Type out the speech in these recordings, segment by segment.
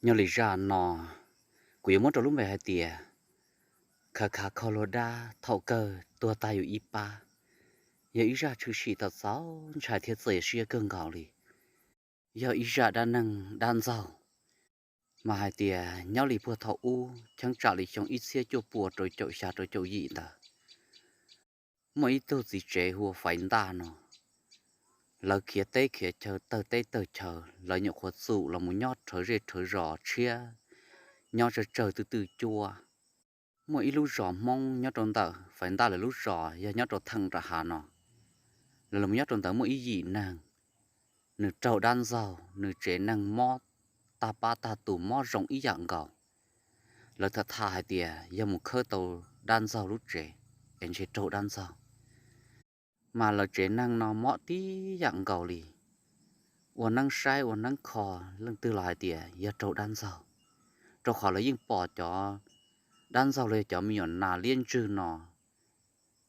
Nyob li zaj no, kuv yuav muab rau lub npe hais tias khav khav kho luag dab thaum kawg tuag tag yus ib pab. Yog ib zaj tshwm sim txaus txaus ntshai thiab txaus siab kawg nkaus li. Yog ib zaj dab neeg dab ntxaug, mas hais tias nyob li puag thaum ub cheeb tsam li xyoo ib txhiab cuaj pua rau caum xya rau caum yim ntawd, muaj ib tug txiv tsev hu ua Faiv Ntaj no, lawv khiav teb khiav chaw tawg teb tawg chaw, lawv nyuam qhuav txum los mus nyob rhawv zej rhawv zos tshiab, nyob tsawg tsawg twj twj cuab. Muaj ib lub zos Hmoob nyob rau ntawm Faiv Ntaj lawv lub zos yog nyob rau theem nram hav no. Lawv los nyob rau ntawd muaj ib yim neeg, nws raug dab ntxaug, nws tsev neeg mob tag pab tag tus mob zoo ib yam nkaus. Lawv tham tham hais tias yog mus khawb tau dab ntxaug lub tsev es ntshe raug dab ntxaug. Mas lawv tsev neeg no mob tib yam nkaus li, ua neeb saib ua neeb kho, leej twg los hais tias yog raug dab ntxaug, rau qhov lawv yeej pom cov dab ntxaug los yog cov me nyuam nas liab ntswg no.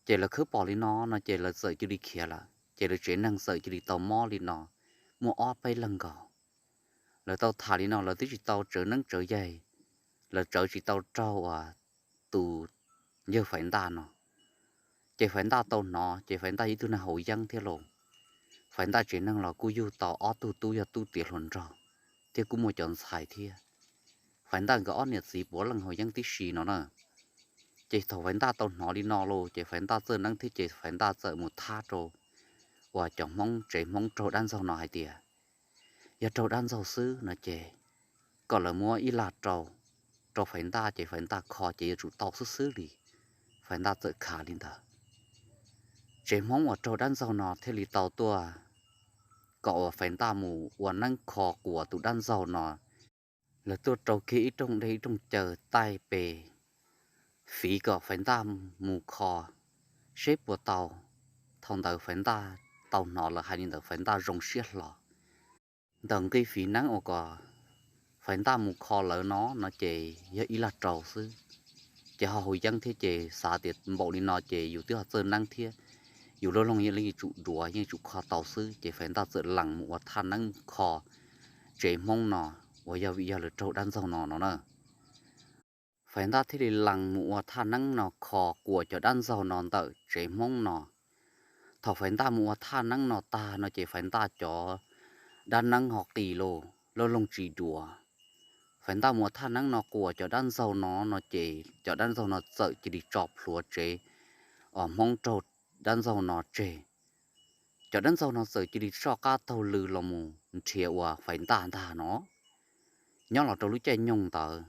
Ces lawv khawb pom li no no ces lawv txawm cia li khiav lawm, ces lawv tsev neeg txawm cia li tau mob li no muaj ob peb leeg nkaus. Lawv tau tham li no lawv twb tsis tau tsawv neeb tsawv yaig, lawv tsawv tsis tau raug uas tus yawg Faiv Ntaj no. Ces Faiv Ntaj tau hnov ces Faiv Ntaj yog ib tug neeg haus yeeb thiab lauj. Faiv Ntaj tsev neeg los kuj yug tau ob tug tub yog tub tiav hluas nraug, thiab kuj muaj cov ntxhais thiab. Faiv Ntaj nkawd ob niam txiv puav leej haus yeeb tib si no na. Ces thaum Faiv Ntaj tau hnov li no lauj ces Faiv Ntaj txawj neeb thiab ces Faiv Ntaj txawm mus thab rau uas cov Hmoob tsev Hmoob raug dab ntxaug no hais tias yog raug dab ntxaug xwb no ces kom lawv muab ib lag rau, rau Faiv Ntaj ces Faiv Ntaj kho ces yuav tsum tau xwb xwb li. Faiv Ntaj txawm kha li ntawd. Tsev Hmoob uas raug dab ntxaug no thiaj li tau tuaj kom uas Faiv Ntaj mus ua neeb kho quas tus dab ntxaug no. Lawv tuaj rau kiag ib rooj dej ib rooj caw taij pes, fiv kom Faiv Ntaj mus kho seb puas tau. Thaum ntawd Faiv Ntaj tau hnov lawv hais li ntawd Faiv Ntaj zoo siab hlo. Ntawm nqi fiv neeb uas kom Faiv Ntaj mus kho lawv no no ces yog ib lag rau xwb. Ces ho haus yeeb thiab ces xav tias npaum li no ces yus twb ho txawj neeb thiab, yus lub loog yeej yuav tsum duav yeej yuav tsum kho tau xwb ces Faiv Ntaj txawm lees mus ua thaj neeb kho tsev Hmoob no uas yog vim yog lawv raug dab ntxaug no no na. Faiv Ntaj thiaj li lees mus ua thaj neeb no kho quas cov dab ntxaug no ntawm tsev Hmoob no. Thaum Faiv Ntaj mus ua thaj neeb no tag no ces Faiv Ntaj cov dab neeb ho qis los lub loog tsis duav. Faiv Ntaj mus ua thaj neeb no quas cov dab ntxaug no no ces cov dab ntxaug no txawm cia li tso plhuav tsev uas Hmoob raug dab ntxaug no tseg. Cov dab ntxaug no txawm cia li soj qab taug lw los mus nrhiav uas Faiv Ntaj ntag no. Nyob los rau lub caij nyoog ntawd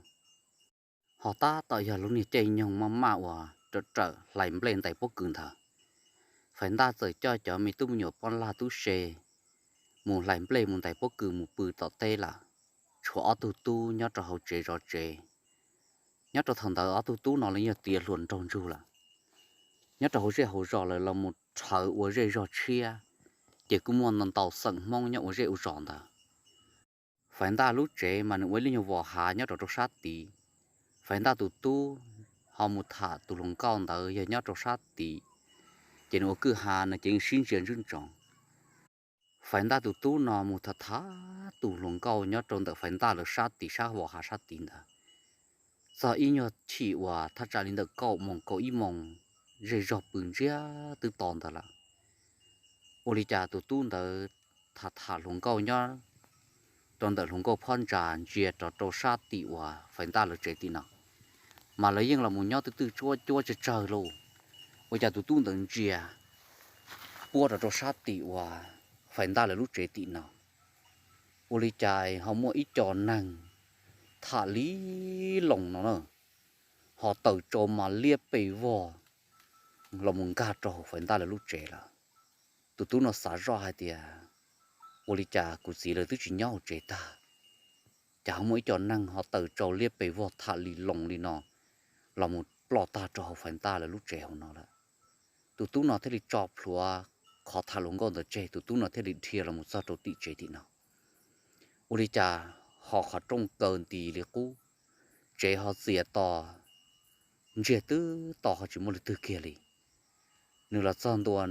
ho tab tom yog lub niag caij nyoog maj maj uas rawm rawm hlais nplej ntais pob kws ntawd. Faiv Ntaj txawm coj cov me tub me nyuam poj lag tub se mus hlais nplej mus ntais pob kws mus pw tom teb lawm, tshuav ob tug tub nyob rau hauv tsev zov tsev. Nyob rau thaum ntawd ob tug tub no los yog tiav hluas nraug ntsug lawm. Nyob rau hauv zej hauv zos lawm los mus rhawv ua zej zog tshiab, ces kuj muaj ntau xeem Hmoob nyob ua zej ua zos ntawd. Faiv Ntaj lub tsev mas nws ua ib lub nyuag vos hav nyob rau rau sab tid. Faiv Ntaj tus tub ho mus tham tus hluas nkauj ntawd yog nyob rau sab tid, ces nws ua kwj ha no ces yeej sib ntsia ntswb ntsoov. Faiv Ntaj tus tub no mus tham tham tus hluas nkauj nyob rau ntawm Faiv Ntaj lawv sab tid sab vos hav sab tid ntawd. Txog ib nyuag chim uas thaj tsam li ntawm kaum moos kaum ib moos, zej zog pw ntsiag twb to ntawd lawm. Ua li cas tus tub ntawd tham tham hluas nkauj nyob rau ntawm hluas nkauj phab ntsa ntsia rov rau sab tim uas Faiv Ntaj lawv tsev tim no, mas lawv yeej los mus nyob twb twb cuab cuab tsawg tsawg lauj. Ua cas tus tub ntawd ntsia puab rov rau sab tim uas Faiv Ntaj lawv lub tsev tim no, ua li cas ho muaj ib co neeg tham li loos no na, ho tawm tsau mas liab pes vog los mus nkag rau hauv Faiv Ntaj lawv lub tsev lawm. Tus tub no xav zoj hais tias, ua li cas kuv txiv lawv twb tsis nyob hauv tsev tag, cas ho muaj ib co neeg ho tawm tsau liab pes vog tham li loos li no los mus ploj tag rau hauv Faiv Ntaj lawv lub tsev hauv no lawm. Tus tub no thiaj li tso plhuav qhov tham hluas nkauj ntawd tseg, tus tub no thiaj li dhia los mus txog rau tim tsev tim no. Ua li cas ho qhov rooj kaw nti li qub, tsev ho txias to, ntsiag twb to ho tsis muaj leej twg kiag li. Nws los txog ntua,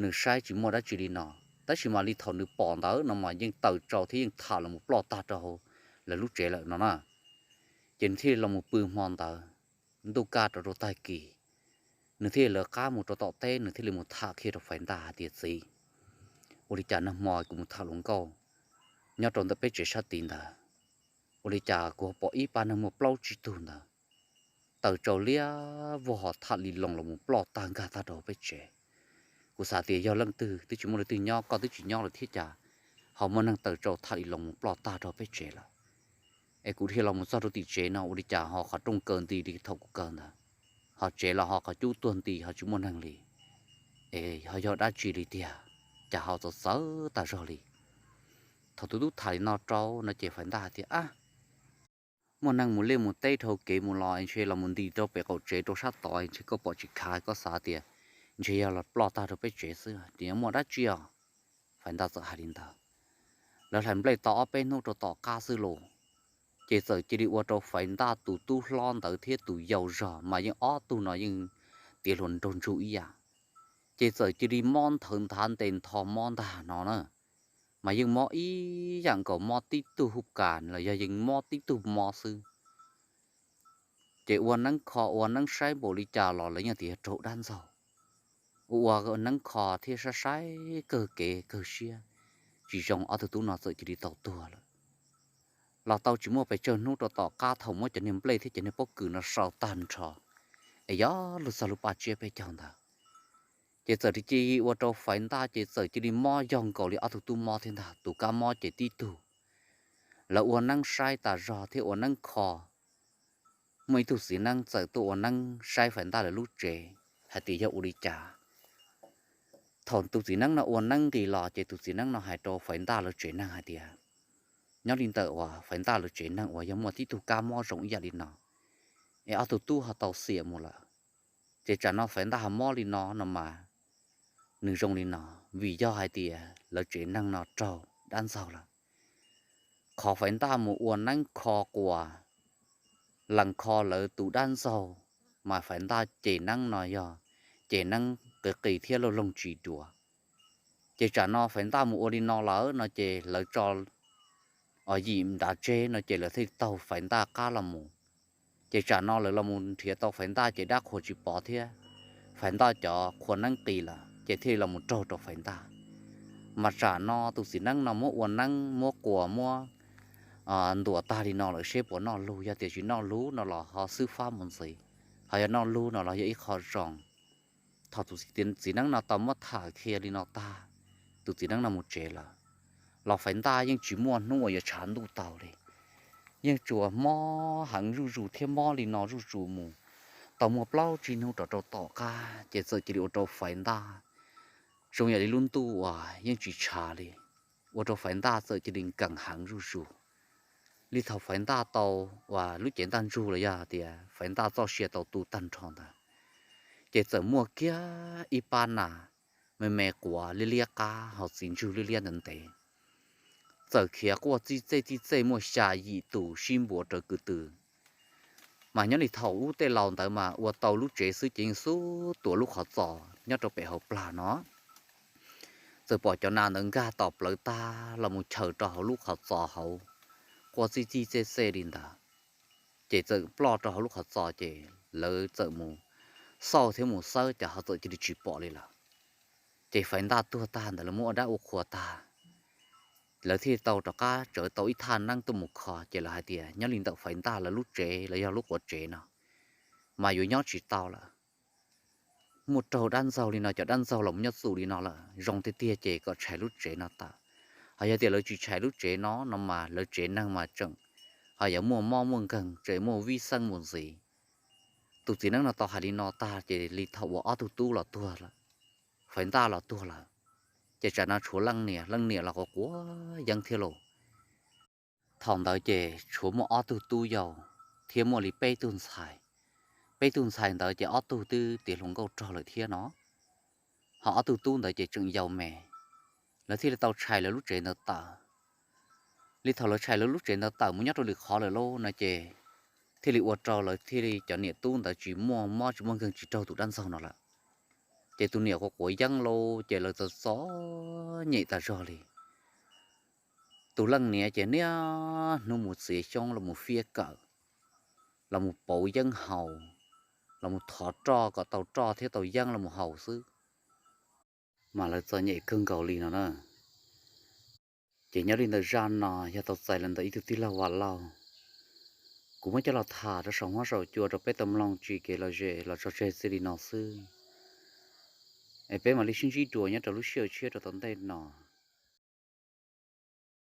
nws saib tsis muaj dab tsi li no, tab sis mas li thaum nws pom ntawd no mas yeej tawm tsau thiab yeej tham los mus ploj tag rau hauv lawv lub tsev lawm no na. Ces nws thiaj li los mus pw hmo ntawd, ntuj kaj rov rau tag kis, nws thiaj li lawv qab mus rau tom teb, nws thiaj li mus tham qhia rau Faiv Ntaj hais tias, Txiv, ua li cas nag hmo kuv mus tham hluas nkauj nyob rau ntawm peb tsev sab tid ntawd, ua li cas kuv ho pom ib pab neeg muaj plaub tsib tug ntawd tawm tsau liab vog ho tham li loos los mus ploj tag nkag tag rau peb tsev. Kuv xav tias yog leej twg twb tsis muaj leej twg nyob, koj twb tsis nyob lawm thiab cas ho muaj neeg tawm tsau tham li loos mus ploj tag rau peb tsev lawm. Es kuv dhia los mus txog rau tim tsev no ua li cas ho qhov rooj kaw nti li thaum kuv kaw ntawd, ho tsev los ho qhov cub tuag nti ho tsis muaj neeg li. Es ho yog dab tsi li tiag, cas ho txawv txawv tas zog li? Thaum tus tub tham li no rau no ces Faiv Ntaj hais tias, Ab, muaj neeg mus liaj mus teb dhau kev mus los ntshe los mus nti rau pem qaum tsev rau sab tod, ntshe koj pom tsis khav, koj xav tias ntshe yog los ploj tag rau peb tsev xwb, ces yuav muaj dab tsi os? Faiv Ntaj txawm hais li ntawd. Lawv hlais nplej tau ob peb hnub rau tom qab xwb los, ces txawm cia li ua rau Faiv Ntaj tus tub hlob ntawd thiab tus yau zog mas yeej ob tug no yeej tiav hluas nraug ntsug ib yam, ces txawm cia li mob nthawv nthav ntes ntho mob ntag no na. Mas yeej mob ib yam nkaus, mob tib tug hub kas los yog yeej mob tib tug mob xwb. Ces ua neeb kho ua neeb saib npaum li cas los lawv yeej tias yog raug dab ntxaug. Ua ua neeb kho thiab saib saib kawg kev kawg siab, tsis zoo ob tug tub no txawm cia li tau tuag lawm. Los tau tsis muaj pes tsawg hnub rau tom qab thaum muab cov niag nplej thiab cov niag pob kws no sau tag nrho, es yuav luag txog lub paj tsiab peb caug ntawd, ces txawm cia li ua rau Faiv Ntaj ces txawm cia li mob yog nkaus li ob tug tub mob thiab ntag, tus kab mob ces tib tug. Lawv ua neeb saib tas zog thiab ua neeb kho, muaj ib tug txiv neeb txawm tuaj ua neeb saib Faiv Ntaj lawv lub tsev hais tias yog ua li cas. Thaum tus txiv neeb no ua neeb nqis los ces tus txiv neeb no hais rau Faiv Ntaj lawv tsev neeg hais tias, nyob li ntawm uas Faiv Ntaj lawv tsev neeg uas yog muaj tib tug kab mob zoo ib yam li no, es ob tug tub ho tau xiam mus lawm, ces tsam no Faiv Ntaj ho mob li no no mas nws zoo li no, vim yog hais tias lawv tsev neeg no raug dab ntxaug lawm. Qhov Faiv Ntaj mus ua neeb kho quas lees kho lawv tus dab ntxaug, mas Faiv Ntaj cem neeb no yog cem neeb qis qis thiab loog loog tsis dua. Ces tsam no Faiv Ntaj mus ua li no lawm no ces lawv tso os yim nrad tseg no ces lawv thiaj taug Faiv Ntaj qab los mus. Ces tsam no lawv los mus nrhiav tau Faiv Ntaj ces dab qhuas tsis pov thiab, Faiv Ntaj cov qhua neeb qis lawm ces thiaj li los mus raug rau Faiv Ntaj. Mas tsam no tus txiv neeb no muab ua neeb muab quas muab ntuas tag li no lawm seb puas noj lug, yog tias tsis noj lug no los ho xwb fab mus ntxiv, ho yog noj lug no los yog ib qho zoo. Thaum tus txiv neeb no tau muab tham qhia li no tag, tus txiv neeb no mus tsev lawm, los Faiv Ntaj yeej tsis muaj hnub uas yuav tshav ntuj tau li. Yeej tsuas mob heev zuj zus thiab mob li no zuj zus mus tau muaj plaub tsib hnub rov rau tom qab ces txawm cia li ua rau Faiv Ntaj zoo yam li lub ntuj uas yeej tsis tshav li, ua rau Faiv Ntaj txawm cia li nkees heev zuj zus. Li thaum Faiv Ntaj tau uas lub cev ntaj ntsug los yog tias Faiv Ntaj txoj sia tau tu tag nrho ntawd, ces txawm muaj kiag ib pab nas me me quav liab liab qab ho txiv ntsug liab liab ntev ntev, txawm khiav quaj txij txej txij txej muaj xya yim tus sib npuav rawv kwv tw. Mas nyob li thaum ub tej laus ntawd mas ua tau lub tsev xwb ces yeej xub tuav lub qhov txos nyob rau pem hauv plag no, txawm pom cov nas ntawd nkag tom plawv tag los mus chaws rau hauv lub qhov txos hauv, quaj txij txij txej txej li ntawd, ces txawm ploj rau hauv lub qhov txos ces lawv txawm mus xauj thiab mus xawb cas ho txawm cia li tsis pom li lawm. Ces Faiv Ntaj tuag tag ntawd lawv muab ua dab ua qhua tag, lawv thiaj tau rov qab tsawv tau ib thaj neeb tuaj mus kho ces lawv hais tias nyob li ntawm Faiv Ntaj lawv lub tsev los yog lub quav tsev no mas yuav nyob tsis tau lawm. Muaj raug dab ntxaug li no, cov dab ntxaug los nyob txus li no lawm, zoo tiag tiag ces kom tshais lub tsev no tawm. Ho yog tias lawv tsis tshais lub tsev no no mas lawv tsev neeg mas tseem ho yuav muaj mob muaj nkeeg, tseem muaj vib xeeb mus ntxiv. Tus txiv neeb no tau hais li no tag ces li thaum uas ob tug tub los tuag lawm, Faiv Ntaj los tuag lawm, ces tsam no tshuav leej niam, leej niam los quav quav yeeb thiab lauj. Thaum ntawd ces tshuav muaj ob tug tub yau thiab muaj li peb tug ntxhais. Peb tug ntxhais ntawd ces ob tug twb tiav hluas nkauj rog lawm thiab no, ho ob tug tub ntawd ces tseem yau me. Lawv thiaj li tau tshais lawv lub tsev ntawd tawm. Li thaum lawv tshais lawv lub tsev ntawd tawm mus nyob rau lwm qhov lawm lauj no ces thiaj li ua rau lawv thiaj li cov niam tub ntawd tsis muaj mob tsis muaj nkeeg tsis raug tus dab ntxaug no lawm. Ces tus niam quav quav yeeb lauj ces lawv txom txom nyem tas zog li. Tus leej niam ces niaj hnub mus txiav xyoob los mus fiab kawm, los mus pauv yeeb haus, los mus thov roj kom tau roj thiab tau yeeb los mus haus xwb, mas lawv txom nyem kawg nkaus li no na. Ces nyob li ntawm zaj no yog tau txais los ntawm ib tug tij laug Vam Lauj, kuv muab coj los tham rau saum huab saum cua rau peb tau mloog tsim kev lom zem los tso tseg txij li no xwb. Es peb mam li sib ntsib dua nyob rau lub sij hawm tshiab rau tom ntej no.